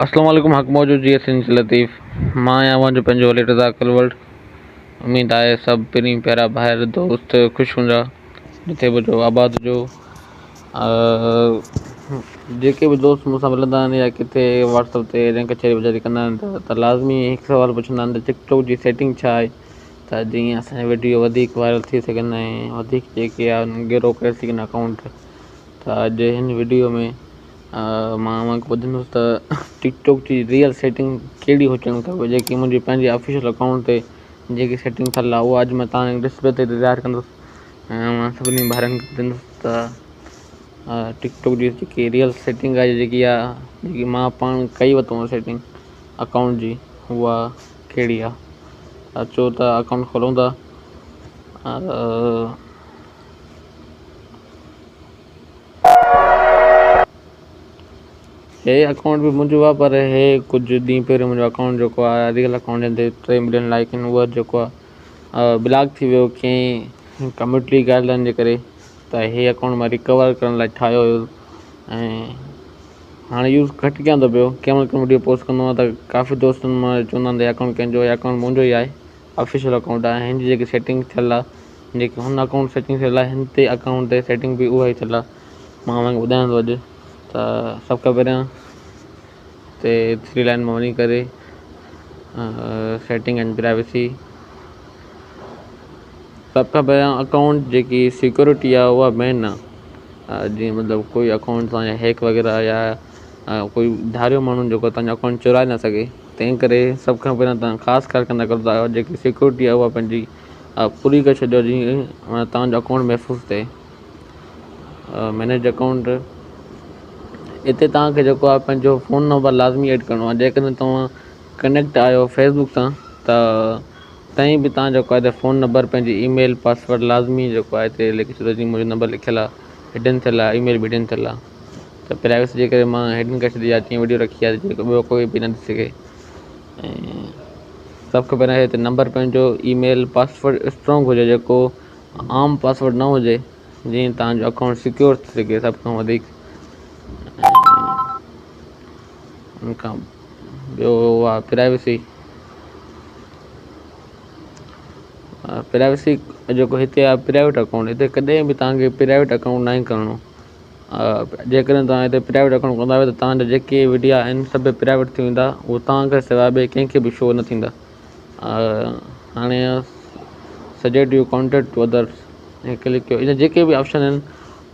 اسلام عليڪم حق موجود جي سنڌ لطيف مان آهيان اوهان جو پنهنجو علي رضا ڪلوڙ اميد آهي سڀ پرين پيارا ڀائر دوست خوش هوندا جتي به هجو آباد هجو جيڪي به دوست مون سان ملندا آهن يا ڪٿي واٽس اپ تي يا ڪچهري وچهري ڪندا آهن ته لازمي هڪ سوال پڇندا آهن ته ٽڪ ٽاڪ جي سيٽنگ ڇا آهي ته جيئن اسان جا وڊيو وڌيڪ وائرل ٿي سگهن ۽ وڌيڪ جيڪي آهن گرو ڪري سگهن اڪائونٽ ته اڄ هن وڊيو ۾ مان اوهان کي ٻڌندس ته ٽڪ ٽاڪ جي ريئل سيٽنگ ڪهڙي هجڻ کپي جيڪي منهنجي پنهنجي آفيشل اڪائونٽ تي جيڪي سيٽنگ ٿيل آهي اها اڄ مان توهان کي ڊسپلي تي ظاهر ڪندس ۽ اوهان سڀني ڀائرن کي ٻڌندس ته ٽڪ ٽاڪ جي جيڪي ريئل سيٽنگ آهي جيڪي آهي جيڪي مان پاڻ ڪئي ورتو آهي سيٽنگ اڪائونٽ جي اها ڪهڙي آهي اچو ته اڪائونٽ کولون ٿا. هي اڪائونٽ به منهنجو آهي پر هي ڪجهه ڏينهن پهريون منهنجو اڪائونٽ جيڪو آهي ريئل اڪائونٽ جنهن تي 3 ملين لائڪ آهن اهو جيڪو آهي بلاڪ ٿي ويو ڪنهن ڪميونٽي گائيڊ لائن جي ڪري ته هي اڪائونٽ مان ريڪور ڪرڻ لاء ٺاهيو هيو ۽ هاڻي يوز گهٽ ڪيان ٿو پيو ڪنهن مهل ڪنهن وڊيو پوسٽ ڪندو آهيان ته ڪافي دوستن مان چوندا آهن ته هي اڪائونٽ ڪنهن جو آهي اڪائونٽ منهنجو ئي آهي آفيشل اڪائونٽ آهي هن جي جيڪي سيٽنگ ٿيل آهي جيڪي هن اڪائونٽ سيٽنگ ٿيل آهي هن تي اڪائونٽ تي سيٽنگ به اها ئي ٿيل آهي مان اوهان کي ٻڌايان ٿو اڄ ته سڀ کان پهريان تي ٿري لائن مان وڃي ڪري سيٽنگ اينڊ پرائيويسي سڀ کان پهريان اڪائونٽ جيڪي سيڪيورٽي آهي اها مين آهي جيئن مطلب ڪوئي اڪائونٽ توهان جا هيڪ وغيره يا ڪوئي ڌاريو ماڻهو جيڪو توهان جو اڪائونٽ چورائي نه سگهي تنهن ڪري سڀ کان پهريان توهان خاص خيال ڪندا ڪريو ته جيڪي سيڪيورٽي آهي اها پنهنجي پوري ڪري ڇڏيو جيئن توهان جو اڪائونٽ محفوظ ٿئي. مينيج اڪائونٽ هتي توهان کي جيڪو آهي پنهنجو فون نمبر لازمي ايڊ ڪرڻو آهي جيڪڏهن توهان ڪنيڪٽ آهيو فيس بڪ سان ته تنهن به توهان جيڪو آهي فون نمبر پنهنجي اي ميل پاسورڊ لازمي جيڪو آهي هتي لکي ڇڏيو جيئن منهنجو نمبر لکيل آهي هڊن ٿيل آهي اي ميل به هڊن ٿيل آهي ته پرائيويسي جي ڪري مان هڊن ڪري ڇڏي آهي جيئن وڊيو رکي آهي جيڪو ٻيو ڪوئي به نه ڏسي سگهي ۽ سڀ کان پهريان هتي نمبر پنهنجو اي ميل پاسورڊ اسٽرانگ هجي جيڪو عام پاسورڊ نه هجي جيئن توهان جو اڪائونٽ سيڪيور ٿي سگهي سڀ کان وڌيڪ ان کان ٻيو آهي پرائيويسي پرائيويسي جيڪو هتي آهي پرائيويٽ اڪائونٽ هتي ڪڏهن به توهان کي پرائيويٽ اڪائونٽ ناهي ڪرڻو جيڪڏهن توهان هتي پرائيويٽ اڪائونٽ ڪندا آهيو ته توهان جا جيڪي وڊيا آهن سڀ پرائيويٽ ٿي ويندا اهو توهان کان سواء ٻئي ڪنهن کي به شو نه ٿيندا هاڻي suggest you contact to address هي ڪلڪ ڪيو ان جيڪي به آپشن آهن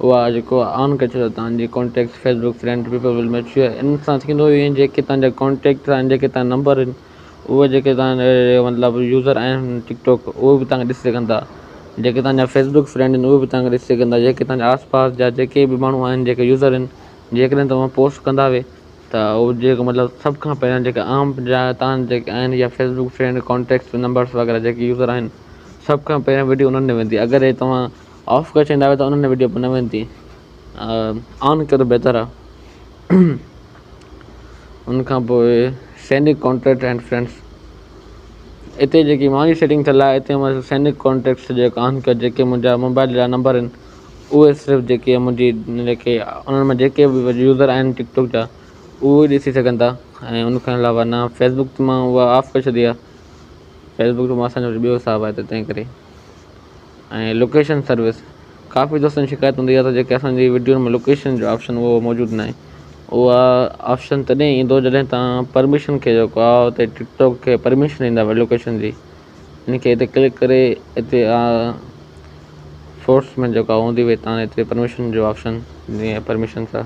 اها جيڪو آن ڪري ڇڏيو توهان جي contacts Facebook friend people will match you ان سان ٿيندو ائين جيڪي توهان جا ڪانٽيڪٽ آهن جيڪي توهان جا نمبر آهن اهي جيڪي توهان جا مطلب يوزر آهن ٽڪ ٽاڪ اهي به توهان کي ڏسي سگهن ٿا جيڪي توهان جا فيس بڪ فرينڊ آهن اهي به توهان کي ڏسي سگهن ٿا جيڪي توهان جا آس پاس جا جيڪي به ماڻهو آهن جيڪي يوزر آهن جيڪڏهن توهان پوسٽ ڪندا وي ته اهو جيڪو مطلب سڀ کان پهريان جيڪا عام جا توهان جيڪي آهن يا Facebook friend contacts numbers وغيره جيڪي يوزر آهن سڀ کان پهريان وڊيو انهن ڏي ويندي اگر هي توهان آف ڪري ڇڏيندا ته انهن ڏي وڊيو نه ويندي آن ڪيو ته بهتر آهي ان کان پوء سينڊنگ ڪانٽريڪٽ اينڊ فرينڊس اتي جيڪي مانجي سيٽنگ ٿيل آهي اتي مان سينڊنگ ڪانٽريڪٽس جيڪا آن ڪيو جيڪي منهنجا موبائل جا نمبر آهن اهي صرف جيڪي منهنجي جيڪي انهن ۾ جيڪي به يوزر آهن ٽڪ ٽاڪ جا اهي ڏسي سگهن ٿا ۽ ان کان علاوه نه فيس بڪ تي مان اها آف ڪري ڇڏي آهي فيس بڪ تي مان اسانجو ٻيو حساب آهي ته تنهن ڪري ۽ لوڪيشن سروس ڪافي دوستن جي شڪايت هوندي آهي ته جيڪي اسان جي وڊيو ۾ لوڪيشن جو آپشن اهو موجود ناهي اها آپشن تڏهن ايندو جڏهن توهان پرميشن کي جيڪو آهي اتي ٽڪ ٽاڪ کي پرميشن ڏيندا لوڪيشن جي ان کي هتي ڪلڪ ڪري هتي فورس ۾ جيڪو هوندي وئي تان هتي پرميشن جو آپشن جيئن پرميشن سان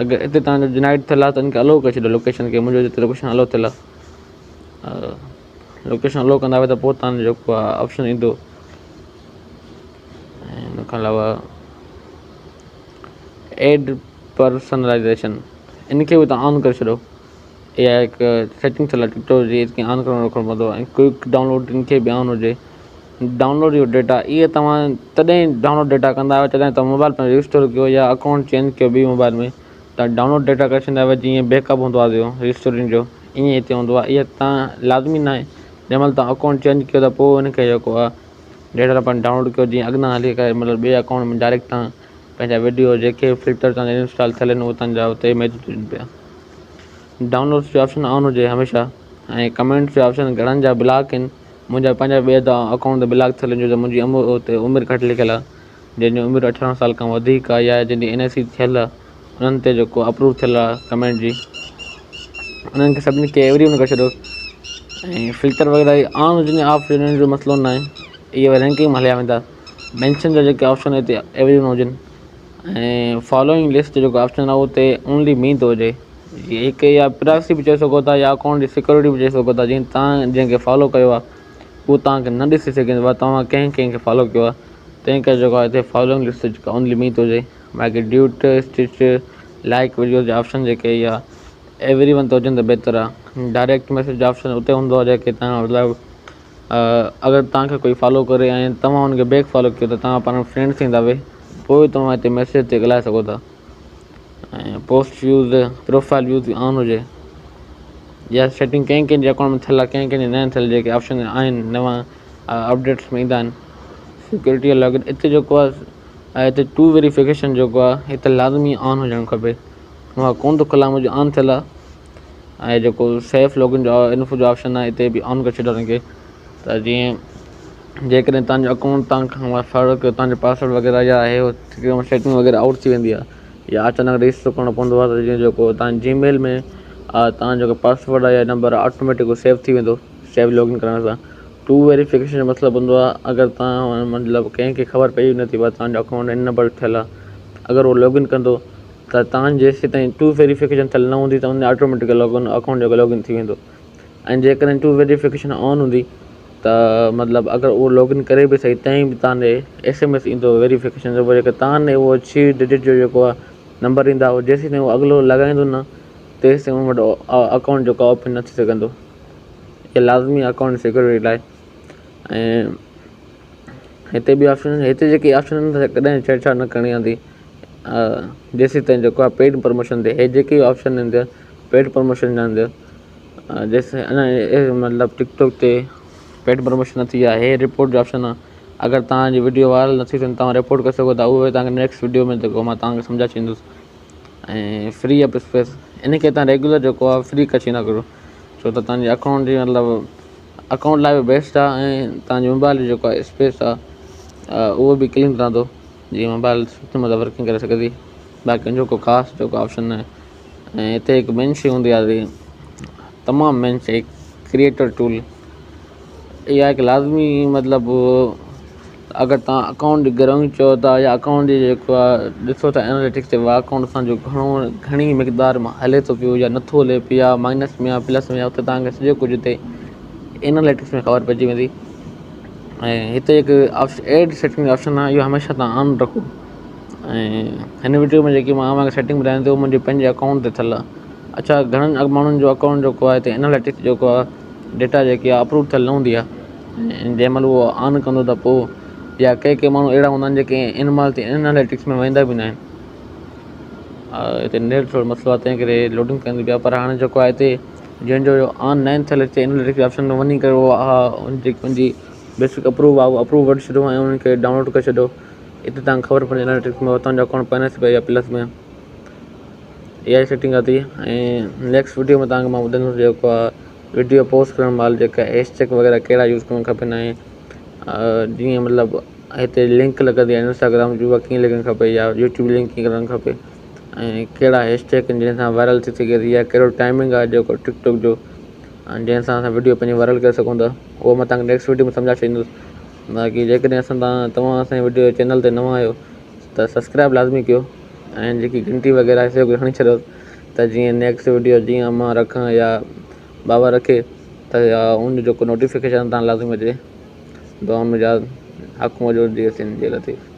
اگر هتي توهان جو جنائيٽ ٿيل آهي ته ان کي الو ڪري ڇڏيو لوڪيشن کي منهنجو جتي لوڪيشن الو ٿيل آهي لوڪيشن الو ڪندا ته پوء تان جو جيڪو آهي آپشن ايندو ۽ ان کان علاوه ايڊ پرسنلائزيشن ان کي به تان آن ڪري ڇڏو اها هڪ سيٽنگ ٿيل آهي ٽڪ ٽاڪ جي ان کي آن ڪرڻو رکڻو پوندو ۽ ڪوئڪ ڊائونلوڊ ان کي به آن هجي ڊائونلوڊ your data اهي توهان تڏهن ڊائونلوڊ ڊيٽا ڪندا آهيو جڏهن توهان موبائل پنهنجو ريسٽور ڪيو يا اڪائونٽ چينج ڪيو ٻي موبائل ۾ ته ڊائونلوڊ ڊيٽا ڪري ڇڏيندا آهيو جيئن بيڪ اپ هوندو آهي ريسٽورنگ جو ائين هتي هوندو آهي اها تان لازمي ناهي جنهن مهل تان اڪائونٽ چينج ڪيو ته پوء ان کي جيڪو آهي ڊيٽا پاڻ ڊائونلوڊ ڪيو جيئن اڳنا هلي ڪري مطلب ٻئي اڪائونٽ ۾ ڊائريڪٽ تان پنهنجا وڊيو جيڪي فلٽر تان انسٽال ٿيل آهن اهي تان جا اتي موجود هجن پيا. ڊائونلوڊس جو آپشن آن هجي هميشه ۽ ڪمينٽس جو آپشن گهڻن جا بلاڪ آهن منهنجا پنهنجا ٻئي ته اڪائونٽ تي بلاڪ ٿيل آهن جو ته منهنجي اتي عمر گهٽ لکيل آهي جنهن جي عمر 18 سال کان وڌيڪ آهي يا جنهن جي اين آء سي ٿيل آهي انهن تي جيڪو اپروو ٿيل آهي ڪمينٽ جي انهن کي سڀني کي ايوري ون ڪري ڇڏيو ۽ فلٽر وغيره آن هجن يا آف هجن جو مسئلو نه آهي اهي رينڪنگ ۾ هليا ويندا مينشن جا جيڪي آپشن هتي ايوري ون هجن ۽ فالوئنگ لسٽ جيڪو آپشن آهي اتي اونلي مي ٿو هجي هڪ يا پرائيويسي به چئي سگهو ٿا يا اڪائونٽ جي سيڪيورٽي به چئي سگهو ٿا جيئن توهان جنهن کي فالو ڪيو آهي اهو توهان کي نه ڏسي سگهندو آهي توهان ڪنهن ڪنهن کي فالو ڪيو آهي تنهن ڪري جيڪو آهي هتي فالوئنگ لسٽ جيڪا اونلي مي ٿو هجي باقي ڊيوٽ اسٽچ لائڪ وڊيوز جا آپشن جيڪي يا ايوري ون ته هجن ته بهتر آهي ڊائريڪٽ ميسج جو آپشن اتي هوندو آهي جيڪي توهان مطلب اگر توهان کي ڪوئي فالو ڪري ۽ توهان ان کي بيڪ فالو ڪيو ته توهان پاڻ ۾ فرينڊ ٿيندا وي پوء توهان هتي ميسيج تي ڳالهائي سگهو ٿا ۽ پوسٽ ويوز پروفائل ويوز به آن هجي يا سيٽنگ ڪنهن ڪنهن جي اڪائونٽ ۾ ٿيل آهي ڪنهن ڪنهن جي نه ٿيل جيڪي آپشن آهن نوان اپڊيٽس ۾ ايندا آهن سيڪيورٽي لاگ ان هتي جيڪو آهي هتي ٽو ويريفڪيشن جيڪو آهي هتي لازمي آن هجڻ کپي مان ڪون ٿو کولان منهنجو آن ٿيل آهي ۽ جيڪو سيف لاگ ان جو انفو جو آپشن آهي هتي به آن ڪري ڇڏيو ان کي ته جيئن جيڪڏهن تنهنجو اڪائونٽ تان کان فرق تنهنجو پاسورڊ وغيره يا هي سيٽنگ وغيره آئوٽ ٿي ويندي آهي يا اچانڪ رجسٽر ڪرڻو پوندو آهي ته جيئن جيڪو تنهنجي جي ميل ۾ تنهنجو جيڪو پاسورڊ آهي يا نمبر آٽوميٽڪ سيو ٿي ويندو سيو لاگ ان ڪرڻ سان ٽو ويريفڪيشن جو مطلب هوندو آهي اگر تان مطلب ڪنهن کي خبر پئي نٿي پر تنهنجو اڪائونٽ هن نمبر ٺهيل آهي اگر هو لاگ ان ڪندو ته تان جيسيتائين ٽو ويريفڪيشن ٿيل نه هوندي ته ان آٽوميٽڪ لاگ ان اڪائونٽ جيڪو لاگ ان ٿي ويندو ۽ جيڪڏهن ٽو ويريفڪيشن آن هوندي ته مطلب اگر اهو لاگ ان ڪري به سهي تنهن به تان ڏي ايس ايم ايس ايندو ويريفڪيشن جو جيڪو تان ڏي اهو ڇهه ڊجٽ جو جيڪو آهي نمبر ايندا اهو جيسيتائين اهو اڳلو لڳائيندو نه تيسيتائين ان وٽ اڪائونٽ جيڪو آهي اوپن نه ٿي سگهندو اهي لازمي اڪائونٽ سيڪيورٽي لاء ۽ هتي به آپشن هتي جيڪي آپشن آهن ڪڏهن ڇيڙڇاڙ نه ڪرڻي آهي جيسين تائين جيڪو آهي پيڊ پروموشن تي هي جيڪي آپشن آهن پيڊ پروموشن جا آهن جيسين اڃا مطلب ٽڪ ٽاڪ تي پيڊ پروموشن نه ٿي آهي هي رپورٽ جو آپشن آهي اگر توهان جي وڊيو وائرل نٿي ٿئي توهان رپورٽ ڪري سگهو ٿا اهو توهان کي نيڪسٽ وڊيو ۾ جيڪو مان توهان کي سمجهائي ڇڏيندس ۽ فري اپ اسپيس ان کي توهان ريگولر جيڪو آهي فري ڪري ڇڏيندا ڪريو ڇو ته توهان جي اڪائونٽ جي مطلب اڪائونٽ لاء به بيسٽ آهي ۽ توهان جي موبائل جو جيڪو اسپيس آهي اهو به ڪلين رهندو جيئن موبائل سٺي مطلب ورڪنگ ڪري سگهي ٿي باقي ان جو ڪو خاص جيڪو آپشن ناهي ۽ هتي هڪ مين شي هوندي آهي تمام مين شي ڪريئيٽر ٽول اها هڪ لازمي مطلب اگر توهان اڪائونٽ گرائونڊ چئو ٿا يا اڪائونٽ جي جيڪو آهي ڏسو ٿا ايناليٽڪس تي اڪائونٽ اسان جو گهڻو گهڻي مقدار مان هلي ٿو پيو يا نٿو هلي پيو يا مائنس ۾ آهي پلس ۾ آهي اتي توهان کي سڄو ڪجهه اتي ايناليٽڪس ۾ خبر پئجي ويندي ۽ هتي هڪ ايڊ سيٽنگ آپشن آهي اهو هميشه توهان آن رکو ۽ هن وڊيو ۾ جيڪي مان اوهان کي سيٽنگ ٻڌايان ٿو منهنجي پنهنجي اڪائونٽ تي ٿيل آهي اڇا گهڻن ماڻهن جو اڪائونٽ جيڪو آهي هتي ايناليٽڪس جيڪو آهي ڊيٽا جيڪي آهي اپروو ٿيل نه هوندي آهي ۽ جنهن مهل اهو آن ڪندو ته پوء يا ڪي ڪي ماڻهو اهڙا هوندا آهن جيڪي ان مهل تي ايناليٽڪس ۾ ويندا به نه آهن هتي نيٽ ٿورو مسئلو آهي تنهن ڪري لوڊنگ ٿيندي پيا پر هاڻي جيڪو آهي هتي جنهن جو آن لائن ٿيل هتي ايناليٽڪس آپشن ۾ وڃي ڪري اهو ان جي بيسڪ اپروو آهي اهو اپروو وٺي ڇڏيو ۽ ان کي ڊائونلوڊ ڪري ڇڏيو هتي تان کي خبر پوندي ايناليٽڪس ۾ توهان جو اڪائونٽ مائنس ۾ يا پلس ۾ اها ئي سيٽنگ آهي ۽ نيڪسٽ وڊيو ۾ توهان کي مان ٻڌائيندس جيڪو آهي وڊيو پوسٽ ڪرڻ مهل جيڪا هيش ٽيگ وغيره ڪهڙا يوز ڪرڻ کپن ۽ جيئن مطلب هتي لنڪ لڳندي آهي انسٽاگرام جي اها ڪيئن لڳڻ کپي يا يوٽيوب لنڪ ڪيئن لڳڻ کپي ۽ ڪهڙا هيش ٽيگ آهن جنهن سان وائرل ٿي سگهي ٿي يا ڪهڙو ٽائمنگ آهي جيڪو ٽڪ ٽاڪ جو جنهن سان اسان وڊيو پنهنجي وائرل ڪري سگهون ٿا اهو مان توهان کي نيڪسٽ وڊيو ۾ سمجهائي ڇڏيندس باقي جيڪڏهن اسان توهان توهان اسان جي وڊيو چينل تي نوان آهيو ته سبسڪرائب لازمي ڪيو ۽ جيڪي گهنٽي وغيره آهي سو به هڻي ڇڏيو ته جيئن نيڪسٽ وڊيو جيئن مان رکان يا بابا رکي ته ان جو جيڪو نوٽيفڪيشن تان لازمي اچي دعا ۾ ياد حق موجود جي سنڌ جي لطيف.